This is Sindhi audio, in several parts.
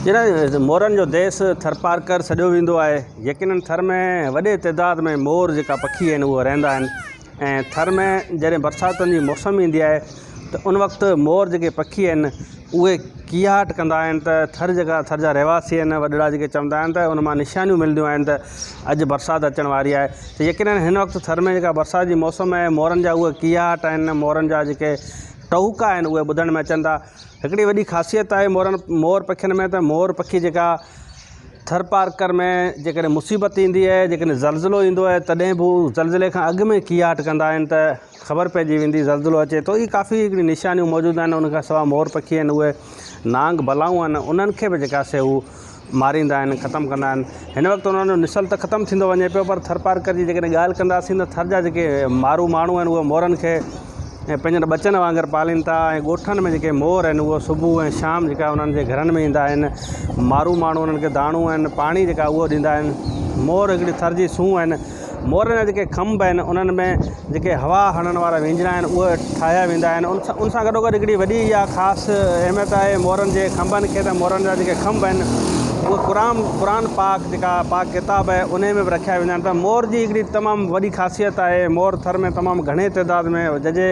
جڏهن مورن جو ديس ٿرپارڪر سڏيو ويندو آهي يقينن ٿر ۾ وڏي تعداد ۾ مور جيڪا پکي آهن اهي رهندا آهن ۽ ٿر ۾ جڏهن برساتن جي موسم ايندي آهي ته ان وقت مور جيڪي پکي آهن اهي ڪيهاٽ ڪندا آهن ته ٿر جيڪا ٿر جا رهواسي آهن وڏڙا جيڪي چوندا آهن ته ان مان نشانيون ملنديون آهن ته اڄ برسات اچڻ واري آهي ته يقينن هن وقت ٿر ۾ جيڪا برسات جي موسم آهي مورن جا اهي ڪيهاٽ آهن مورن جا جيڪي ٽهوڪا آهن اهي ٻڌڻ ۾ اچن ٿا هڪڙي وڏي خاصيت آهي مورن مور پکين ۾ ته مور پکي جيڪا ٿرپارڪر ۾ جيڪڏهن مصيبت ايندي آهي جيڪڏهن زلزلو ايندو آهي تڏهن به هو زلزلي کان اڳ ۾ ڪيهاٽ ڪندا آهن ته خبر پئجي ويندي زلزلو اچي ٿو اهي ڪافي هڪڙي نشانيون موجود آهن ان کان سواء مور پکي آهن اهي نانگ بلائون آهن انهن کي به جيڪا سي هو ماريندا آهن ختم ڪندا آهن هن وقت انهن جو نسل ته ختم ٿيندو وڃي پيو پر ٿرپارڪر جي جيڪڏهن ڳالهه ڪنداسين ته ٿر جا جيڪي مارو ماڻهو آهن اهي مورن کي ۽ پنهنجن ٻچن وانگر پالين ٿا ۽ ڳوٺن ۾ جيڪي مور آهن اهي صبح ۽ شام جيڪا انهن جي گهرن ۾ ايندا آهن مارو ماڻهو انهن کي داڻو آهن پاڻي جيڪا اهو ڏيندا آهن مور هڪڙي ٿر جي سونهن آهن مورن جا جيڪي کنڀ آهن انهن ۾ جيڪي هوا هڻڻ وارا وينجهڻا آهن اهي ٺاهيا ويندا آهن ان سان ان سان گڏو گڏ هڪڙي وڏي اها خاص اهميت آهي مورن جي کنڀن کي ته مورن جا جيڪي کنڀ آهن اهي قرآن قرآن پاڪ جيڪا پاڪ ڪتاب آهي انهي ۾ به رکيا ويندا آهن ته مور جي هڪڙي تمام وڏي خاصيت آهي مور ٿر ۾ تمام گهڻي تعداد ۾ ججهي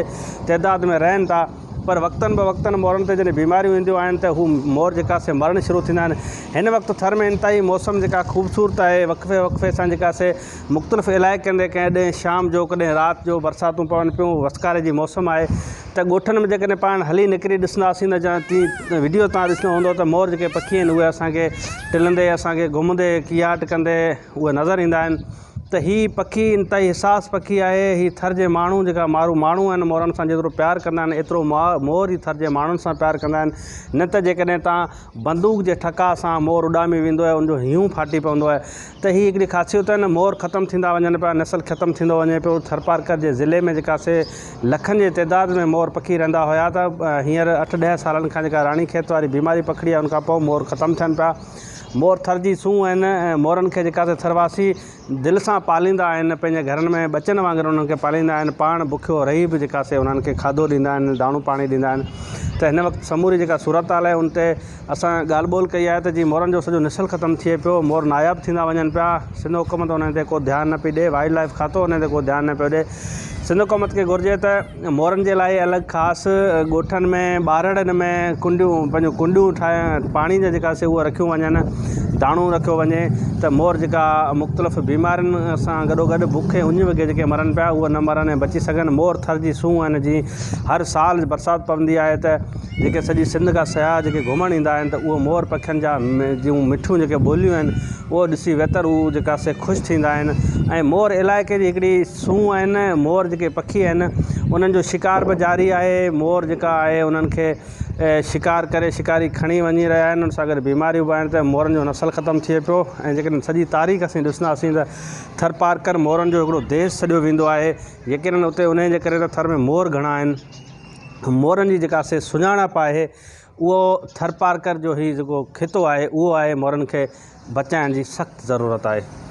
تعداد ۾ رهن ٿا پر وقتن به وقتن مورن تي جڏهن بيماريون اينديون آهن ته هو مور جيڪا سي مرڻ شروع ٿيندا آهن هن وقت ٿر ۾ انتهائي موسم جيڪا خوبصورت آهي وقفي وقفي سان جيڪا سي مختلف علائقن تي ڪڏهن شام جو ڪڏهن رات جو برساتون پون پيون وسڪاري جي موسم آهي ته ڳوٺن ۾ جيڪڏهن پاڻ هلي نڪري ڏسنداسين ته جيئن وڊيو تان ڏسندو هوندو ته مور جيڪي پکي آهن اهي اسان کي ٽلندي اسان کي گهمندي ڪياٽ ڪندي اهي نظر ايندا آهن ته هي پکي انتهائي حساس پکي آهي هي ٿر جي ماڻهو جيڪا مارو ماڻهو آهن مورن سان جيترو پيار ڪندا آهن ايترو مور ئي ٿر جي ماڻهن سان پيار ڪندا آهن نه ته جيڪڏهن تان بندوق جي ٺڪاء سان مور اڏامي ويندو آهي ان جو هيون ڦاٽي پوندو آهي ته هي هڪڙي خاصيت آهن مور ختم ٿيندا وڃن پيا نسل ختم ٿيندو وڃي پيو ٿرپارڪر جي ضلعي ۾ جيڪا سي لکن جي تعداد ۾ مور پکي رهندا هيا ته هينئر اٺ ڏهه سالن کان جيڪا راڻي کيت واري بيماري پکڙي آهي ان کان پوء مور ختم ٿين پيا مور ٿر جي سونهن آهن ۽ مورن کي جيڪا سي ٿرواسي دل سان پاليندا آهن پنهنجي گهرن ۾ ٻچن وانگر انهن کي پاليندا آهن پاڻ بکيو رهي به جيڪا سي انهن کي کاڌو ڏيندا آهن داڻو پاڻي ڏيندا آهن ته هن وقت سموري جيڪا صورتحال آهي ان تي اسان ڳالهه ٻولهه ڪئي آهي ته جي مورن جو سڄو نسل ختم ٿئي پيو مور ناياب ٿيندا وڃن پيا سنڌ حڪومت انهن تي ڪو ڌيان نه پئي ڏي وائلڊ لائف کاتو انهن تي ڪو ڌيان نه پيو ڏي سنڌ حڪومت کي گهرجي ته مورن جي لاء الڳ خاص ڳوٺن ۾ ٻارڙن ۾ ڪنڊيون پنهنجون ڪنڊيون ٺاهي پاڻي جا جيڪا سي اهي رکيون وڃن داڻو رکيو وڃي ته مور جيڪا مختلف بيمارين سان گڏو گڏ بک ۽ اڃ وگهي جيڪي مرن پيا اهي نه مرن ۽ بچي سگهن مور ٿر جي سونهن آهن جي هر سال برسات پوندي آهي ته جيڪي سڄي سنڌ کان سياح جيڪي گهمڻ ايندا آهن ته اهو مور پکين جا جون مٺيون جيڪي ٻوليون آهن اهو ڏسي ويتر هو جيڪا سي خوش ٿيندا آهن ۽ مور علائقي جي هڪڙي سونهن آهن مور جيڪي پکي آهن انهن جو شڪار به جاري آهي مور جيڪا آهي انهن کي شڪار ڪري شڪاري کڻي وڃي رهيا آهن ان سان گڏ بيماريون به آهن ته مورن جو نسل ختم ٿئي پيو ۽ جيڪڏهن سڄي تاريخ اسين ڏسنداسين ته ٿرپارڪر مورن جو هڪڙو ديس سڏيو ويندو آهي يقينن اتي انهي جي ڪري ته ٿر ۾ مور گهڻا آهن مورن جي جيڪا سي سڃاڻپ آهي اهو ٿرپارڪر جو هي جيڪو خطو آهي اهو آهي مورن کي بچائڻ جي سخت ضرورت آهي.